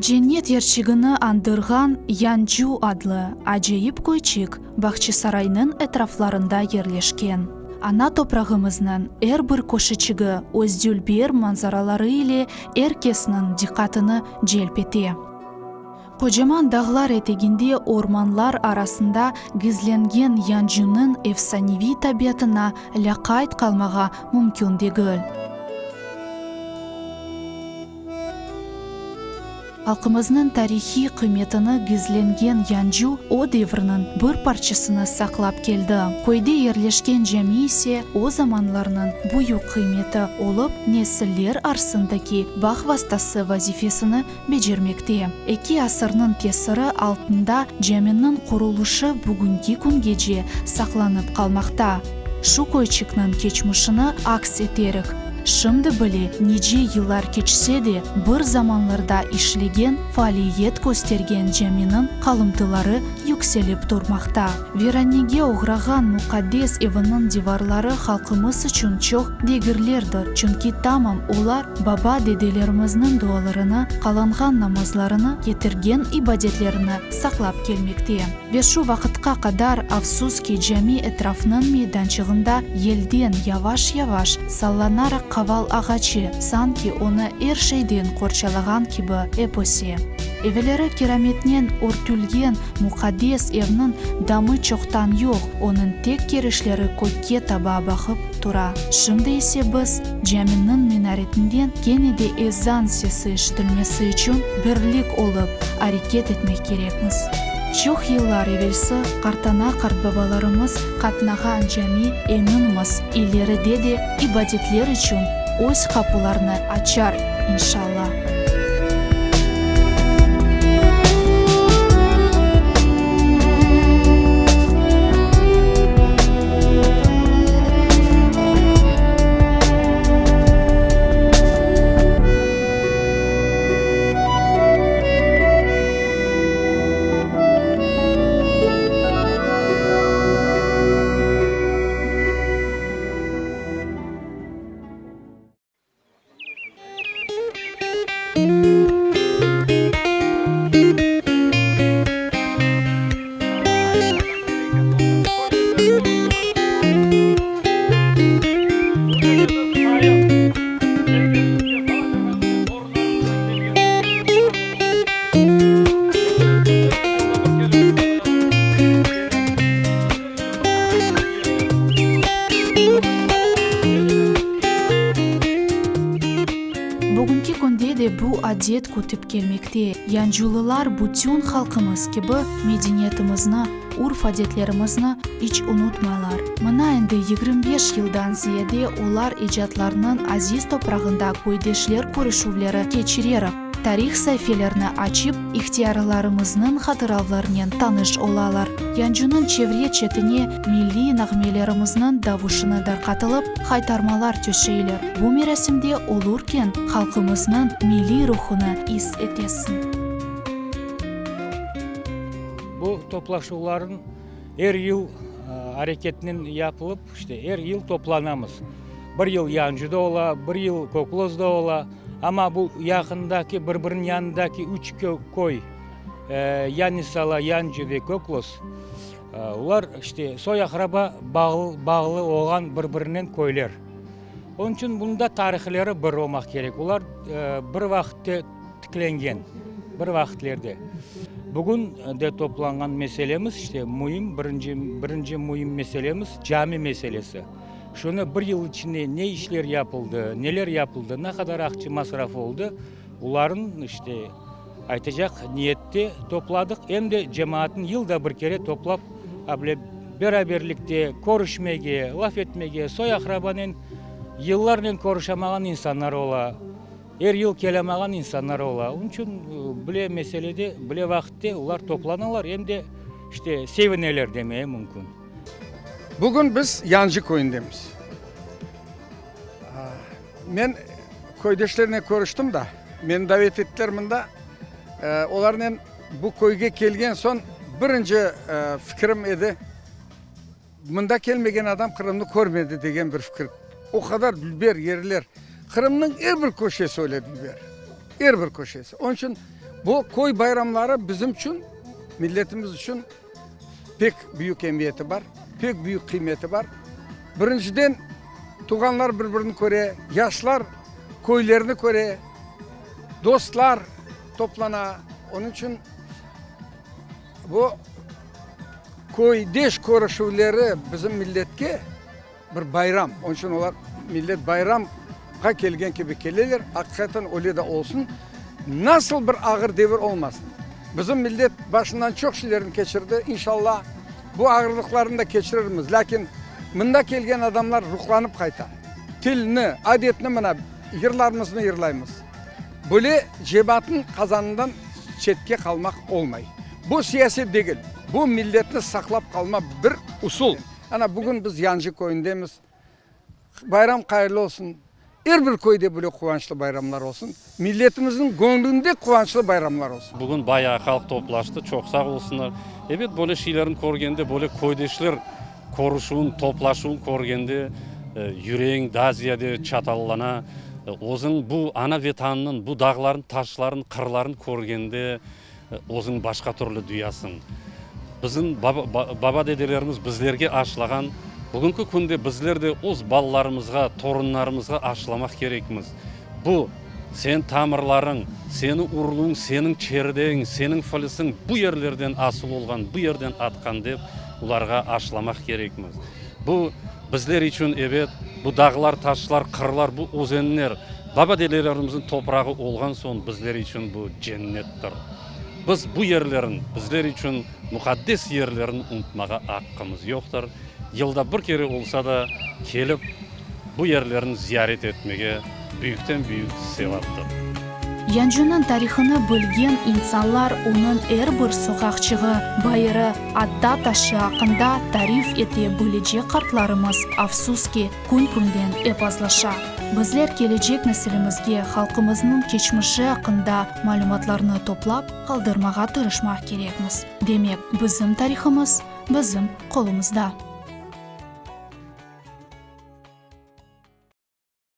Cennet yerçigini añdırğan Yancu adlı acayip köyçik Bahçesaraynıñ etraflarında yerleşken. Ana toprağımıznıñ er bir köşeçigi öz dülber manzaraları ile er kesniñ diqqatını celp ete. Qocaman dağlar eteginde ormanlar arasında gizlengen Yancunıñ efsaneviy tabiatına lâqayt qalmağa mümkün degil. Halqımıznıñ tarihiy qıymetini gizlengen Yancu o devirniñ bir parçasını saqlap keldi. Köyde yerleşken cami ise o zamanlarnıñ büyük qıymeti olıp, nesiller arsındaki bağ vastası vazifesini becermekte. Eki asırnıñ tesiri altında caminiñ qurulışı bugünki küngece saqlanıp qalmaqta. Şu köyçikniñ keçmişini aks eterek, şimdi bile nice yıllar keçse de, bir zamanlarda işlegen, faaliyet köstergen caminiñ qalımtıları yükselip turmaqta. Viranege oğrağan muqaddes eviniñ divarları halqımız içün çoq degerlerdir, çünki tamam olar baba-dedelerimizniñ dualarını, qalanğan namazlarını, ketirgen ibadetlerini saqlap kelmekte. Ve şu vaqıtqa qadar, afsus ki, cami etrafnıñ meydançığında yelden yavaş-yavaş sallanaraq qaval ağaçı, sanki onı er şeyden qorçalağan kibi, ep öse. Eveleri kirametnen örtülgen muqaddes evniñ damı çoqtan yoq, onıñ tek kirişleri kökke taba baqıp tura. Şimdi ise biz caminiñ minaretinden kene de ezan sesi eşitilmesi içün birlik olıp areket etmek kerekmiz. Çoq yıllar evelsi qartana-qartbabalarımız qatnağan cami, eminmiz, ileride de ibadetler içün öz qapularını açar, inşalla. Bugünki künde de bu adet kütip kelmekte. Yanculılar bütün halqımız kibi medeniyetimizni, urf-adetlerimizni iç unutmaylar. Mına endi 25 yıldan ziyade olar ecatlarnıñ aziz toprağında köydeşler körüşüvleri keçirerek, tarih saifelerini açıp, ihtiyarlarımıznıñ hatıravlarınen tanış olalar. Yancunıñ çevre-çetine milliy nağmelerimizniñ davuşını darqatılıp, haytarmalar töşeyler. Bu merasimde olurken, halqımıznıñ milliy ruhunı is etesiñ. Bu toplaşuvların er yıl areketinen yapılıp, işte, er yıl toplanamız. Bir yıl Yancıda ola, bir yıl Koklozda ola. Amma bu yaqındaki, bir-biriniñ yanındaki üç köy, Yanisala, Yancı ve Kökloz, olar, işte, soy-aqraba bağlı olğan bir-birinen köyler. Onıñ içün bunda tarihleri bir olmaq kerek. Olar bir vaqıtte tiklengen, bir vaqıtlerde. Bugün de toplanğan meselemiz, işte, müim, birinci, birinci müim meselemiz, cami meselesi. Şunı bir yıl içinde ne işler yapıldı, neler yapıldı, ne qadar aqça masraf oldı, olarnı, işte, aytacaq niyette topladıq. Em de cemaatnı yılda bir kere toplap, a bile beraberlikte körüşmege, laf etmege, soy-aqrabanen yıllarnen körüşemağan insanlar ola. Er yıl kelemağan insanlar ola. Onıñ içün bile meselede, bile vaqıtte olar toplanalar, em de, işte, sevineler demeye mümkün. Bugün biz Yancı köyündemiz. Men köydeşlernen körüştim da, meni davet ettiler mında. Olarnen bu köyge kelgen soñ birinci fikirim edi, Mında kelmegen adam Qırımnı körmedi degen bir fikir. O qadar dülber yerler. Qırımnıñ er bir köşesi öyle dülber. Er bir köşesi. Onıñ içün. Bu köy bayramları bizim içün, milletimiz içün pek büyük emiyeti bar, pek büyük qıymeti bar. Birinciden, tuvğanlar bir-birini köre, yaşlar köylerini köre, dostlar toplana. Onıñ içün bu köydeş körüşüvleri bizim milletke bir bayram. Onıñ içün olar, millet bayramğa kelgen kibi keleler. Aqiqaten öyle de olsun. Nasıl bir ağır devir olmasın, bizim millet başından çoq şeylerni keçirdi. İnşallah, bu ağırlıqlarnı da keçirirmiz. Lâkin mında kelgen adamlar ruhlanıp qayta. Tilni, adetni mına yırlarımıznı yırlaymız. Böyle cemaatnıñ qazanından çetke qalmaq olmay. Bu siyaset degil, bu milletni saqlap qalma bir usul. Ana, bugün biz Yancı köyündemiz. Bayram hayırlı olsun. Er bir köyde böyle quvançlı bayramlar olsun. Milletimizniñ göñlünde quvançlı bayramlar olsun. Bugün bayağı halq toplaştı, çoq sağ olsunlar. Ebet, böyle şeylerni körgende, böyle köydeşler körüşüvin, toplaşuvın körgende, yüreğiñ daa ziyade çatallana. Özüñ bu ana Vetanınıñ, bu dağların, taşların, qırların körgende, Özüñ başqa türlü duyasıñ. Bizim baba-dedelerimiz bizlerge aşlağan, bugünki künde bizler de öz balalarımızğa, torunlarımızğa aşlamaq kerekmiz. Bu, seniñ tamırlarıñ, seniñ urluğıñ, seniñ çerdegiñ, seniñ filisiñ bu yerlerden asıl olğan, bu yerden atqan dep olarğa aşlamaq kerekmiz. Bu, bizler içün, ebet, bu dağlar, taşlar, qırlar, bu özenler, baba-dedelerimizniñ toprağı olğan soñ, bizler içün bu cennettir. Biz bu yerlerin, bizler içün muqaddes yerlerin unutmağa aqqımız yoqtır. Yılda bir kere olsa da kelip, bu yerlerin ziyaret etmege büyükten-büyük sevaptır. Yancunıñ tarihını bilgen insanlar onıñ er bir soqaqçığı, bayırı, atta taşı aqqında tarif ete bilecek qartlarımız, afsus ki, kün-künden ep azlaşa. Bizler kelecek nesilimizge halqımıznıñ keçmişi aqqında malümatlarnı toplap qaldırmağa tırışmaq kerekmiz. Demek, bizim tarihımız bizim qolumızda.